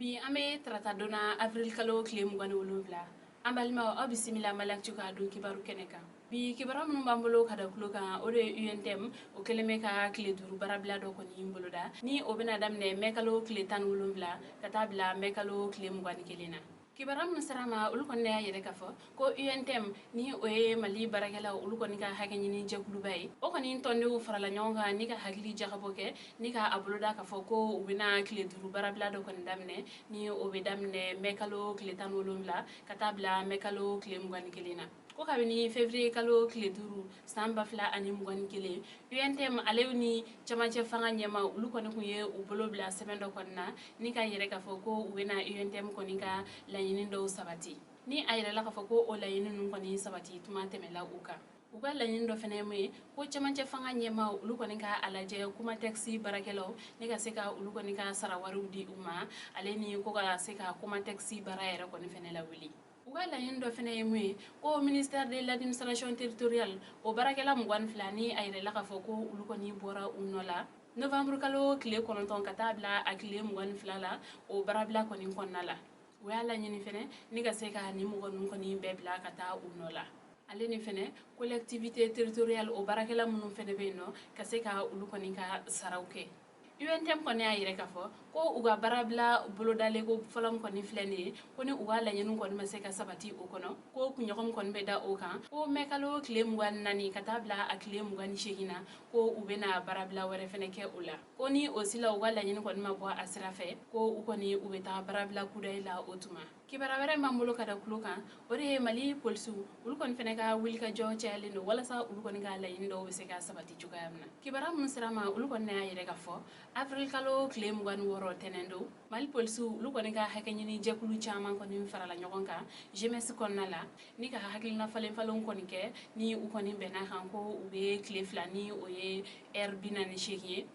Bi an bɛ tarata don na, avril kalo tile 27. An balimaw, aw bisimila Maliactu ka don kibaru kɛnɛ kan. Bi kibaru minnu b'an bolo ka da tulo kan, o de ye UNTM, o kɛlen bɛ ka tile 5 baarabila dɔ kɔni boloda, ni o bɛna daminɛ mɛ kalo tile 17 ka taa bila mɛ kalo tile 21 na. Kibaruya minnu sera ma, olu kɔni y'a yɛrɛ k'a fɔ ko UNTM, ni o ye Mali baarakɛlaw olu kɔni ka hakɛ ɲini jɛkuluba ye, o kɔni tɔndenw farala ɲɔgɔn kan ni ka hakili jagabɔ kɛ ni ka a boloda k'a fɔ ko u bɛna tile 5 baarabila dɔ kɔni daminɛ, ni o bɛ daminɛ mɛ kalo tile 17 ka taa bila mɛ kalo tile 21 na. Ko kabini février kalo tile 5 san 2021, UNTM ale ni camancɛ fanga ɲɛma olu kɔni tun ye u bolo bila sɛbɛn dɔ kɔni na ni ka yɛrɛ k'a fɔ ko u bɛna UNTM kɔni ka laɲini dɔw sabati, ni a yɛrɛla k'a fɔ ko o laɲini ninnu kɔni sabati tuma tɛmɛla u kan. U ka laɲini dɔ fana ye mun ye? Ko camancɛ fanga ɲɛma olu kɔni ka a lajɛ Comatex baarakɛlaw ni ka se ka olu kɔni ka sara wariw di u ma, ale ni ko ka se ka Comatex baara yɛrɛ kɔni fana lawuli. U ka laɲini dɔ fana ye mun ye? Ko ministère de l'Administration territoriale, o baarakɛla 22, ni a yɛrɛla k'a fɔ ko olu kɔni bɔra u nɔ la novembre kalo tile 9 ka taa bila a tile 22 la, o baarabila kɔni kɔnɔna la, u y'a laɲini fɛnɛ ni ka se ka nin mɔgɔ ninnu kɔni bɛɛ bila ka taa u nɔ la, ale ni fɛnɛ collectivité territoriale, o baarakɛla minnu fɛnɛ bɛ yen nɔ, ka se ka olu kɔni ka saraw kɛ. UNTM kɔni y'a yɛrɛ k'a fɔ ko u ka baarabila bolodalen ko fɔlɔ min kɔni filɛ nin ye, ko ni u ka laɲiniw kɔni ma se ka sabati o kɔnɔ, ko kunɲɔgɔn min kɔni bɛ da o kan, ko mɛ kalo tile 24 ka taa bila a tile 28 na, ko u bɛna baarabila wɛrɛ fɛnɛ kɛ o la. Ko ni o si la u ka laɲini kɔni ma bɔ a sira fɛ, ko u kɔni u bɛ taa baarabila kudayi la o tuma. Kibaruya wɛrɛ b'an bolo ka da tulo kan, o de ye Mali polisiw olu kɔni fɛnɛ ka wulikajɔ cayalen don walasa olu kɔni ka laɲini dɔw bɛ se ka sabati cogoya min na. Kibaruya minnu sera ma, olu kɔni y'a yɛrɛ k'a fɔ avril kalo tile 26, tɛnɛn don, Mali polisiw olu kɔni ka hakɛ ɲini jɛkulu caman kɔni farala ɲɔgɔn kan GMS kɔnɔna la ni ka hakilina falen falenw kɔni kɛ, ni u kɔni bɛnna kan ko u bɛ tile 2, ni o ye heure 48 ye,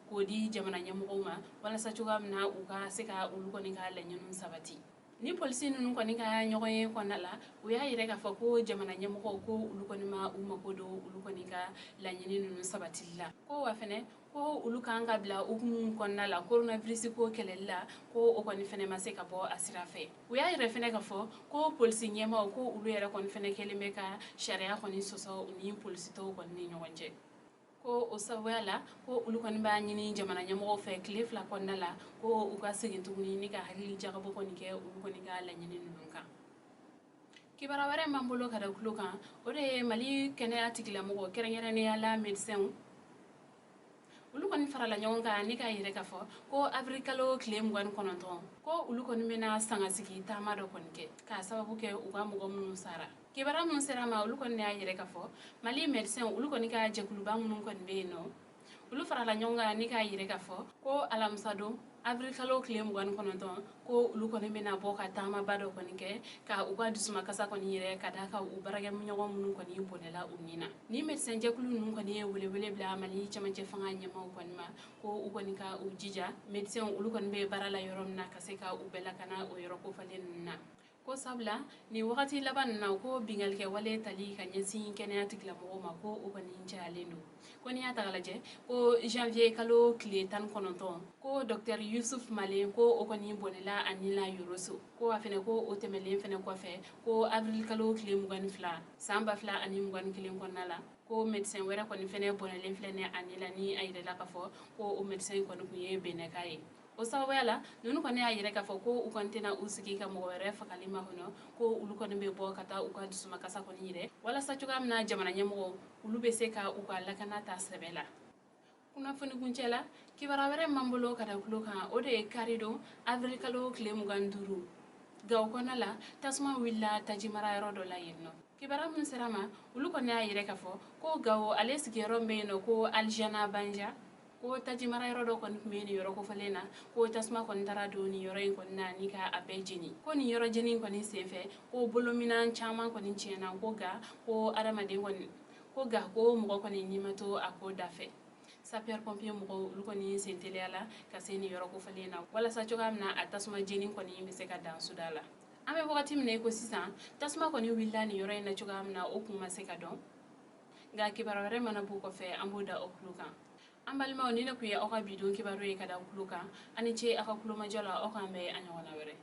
k'o di jamana ɲɛmɔgɔw ma walasa cogoya min na u ka se ka olu kɔni ka laɲiniw sabati. Ni polisi ninnu kɔni ka ɲɔgɔn ye kɔnɔna la, u y'a yɛrɛ k'a fɔ ko jamana ɲɛmɔgɔw, ko olu kɔni ma u mako don olu kɔni ka laɲini ninnu sabatili la, ko wa fɛnɛ ko olu kan ka bila hukumu kɔnɔna la coronavirus ko kɛlɛli la, ko o kɔni fɛnɛ ma se ka bɔ a sira fɛ. U y'a yɛrɛ fɛnɛ k'a fɔ ko polisi ɲɛmaaw, ko olu yɛrɛ kɔni fɛnɛ kɛlen bɛ ka sariya kɔni sɔsɔ u ni polisi tɔw kɔni ni ɲɔgɔn cɛ. Ko o sababuya la, ko olu kɔni b'a ɲini jamana ɲɛmɔgɔw fɛ tile 2 kɔnɔna la, ko u ka segin tuguni ni ka hakili jagabɔ kɔni kɛ olu kɔni ka laɲini ninnu kan. Kibaruya wɛrɛ b'an bolo ka da tulo kan, o de ye Mali kɛnɛya tigilamɔgɔ, kɛrɛnkɛrɛnnenya la médecins, olu kɔni farala ɲɔgɔn kan ni k'a yɛrɛ k'a fɔ ko avril kalo tile 29, ko olu kɔni bɛna sangasigi taama dɔ kɔni kɛ k'a sababu kɛ u ka mɔgɔ minnu sara. Kibaruya minnu sera ma, olu kɔni y'a yɛrɛ k'a fɔ Mali médecins olu kɔni ka jɛkuluba minnu kɔni bɛ yen nɔ, olu farala ɲɔgɔn kan ni k'a yɛrɛ k'a fɔ ko alamisadon avril kalo tile 29, ko olu kɔni bɛna bɔ ka taamaba dɔ kɔni kɛ ka u ka dusumakasa kɔni yɛrɛ ka d'a kan u baarakɛɲɔgɔn minnu kɔni bɔnɛla u ni na. Ni médecin jɛkulu ninnu kɔni ye welewele bila Mali cɛmancɛ fanga ɲɛmaaw kɔni ma, ko u kɔni ka u jija médecins olu kɔni bɛ baara la yɔrɔ min na, ka se ka u bɛɛ lakana o yɔrɔ kofɔlen ninnu na, ko sabula nin wagati laban ninnu na, ko binkannikɛ wale tali ka ɲɛsin kɛnɛya tigilamɔgɔw ma, ko o kɔni cayalen don. Ko n'i y'a ta k'a lajɛ, ko janvier kalo tile 19, ko docteur Yusuf Malen, ko o kɔni bɔnɛla a ni la Yoroso. Ko a fɛnɛ ko o tɛmɛlen fɛnɛ kɔfɛ, ko avril kalo tile 22 san 2021 kɔnɔna la, ko médecin wɛrɛ kɔni fɛnɛ bɔnɛlen filɛ ni a ni la, ni a yɛrɛla k'a fɔ ko o médecin kɔni tun ye Benɛka ye. O sababuya la, ninnu kɔni y'a yɛrɛ k'a fɔ ko u kɔni tɛna u sigi ka mɔgɔ wɛrɛ fagali makɔnɔ, ko olu kɔni bɛ bɔ ka taa u ka dusumakasa kɔni yɛrɛ walasa cogoya min na jamana ɲɛmɔgɔw olu bɛ se ka u ka lakana ta sɛbɛ la. Kunnafoni kuncɛ la, kibaruya wɛrɛ m'an bolo ka da tulo kan, o de ye karidon avril kalo tile 25, Gawo kɔnɔna la, tasuma wulila taji mara yɔrɔ dɔ la yen nɔ. Kibaruya min sera ma, olu kɔni y'a yɛrɛ k'a fɔ ko Gawo ale sigiyɔrɔ bɛ yen nɔ, ko Alijana Banja, ko taji mara yɔrɔ dɔ kɔni tun bɛ nin yɔrɔ kofɔlen na, ko tasuma kɔni taara don nin yɔrɔ in kɔni na ni ka a bɛɛ jeni. Ko nin yɔrɔ jeni kɔni senfɛ, ko bolominan caman kɔni tiɲɛna, ko nka ko adamaden kɔni, ko nka ko mɔgɔ kɔni ni ma to a ko da fɛ. Sapeur pompier mɔgɔw olu kɔni sen teliya la ka se nin yɔrɔ kofɔlen na walasa cogoya min na a tasuma jeni kɔni bɛ se ka dan suda la. An bɛ wagati min na i ko sisan, tasuma kɔni wulila nin yɔrɔ in na cogoya min na, o kun ma se ka dɔn, nka kibaruya wɛrɛ mana b'o kɔfɛ, an b'o da o tulo kan. An balimaw, ni ne tun ye aw ka bi don kibaru ye ka da tulo kan. Aw ni ce aw ka kulomajɔ la. Aw k'an bɛn a ɲɔgɔnna wɛrɛ.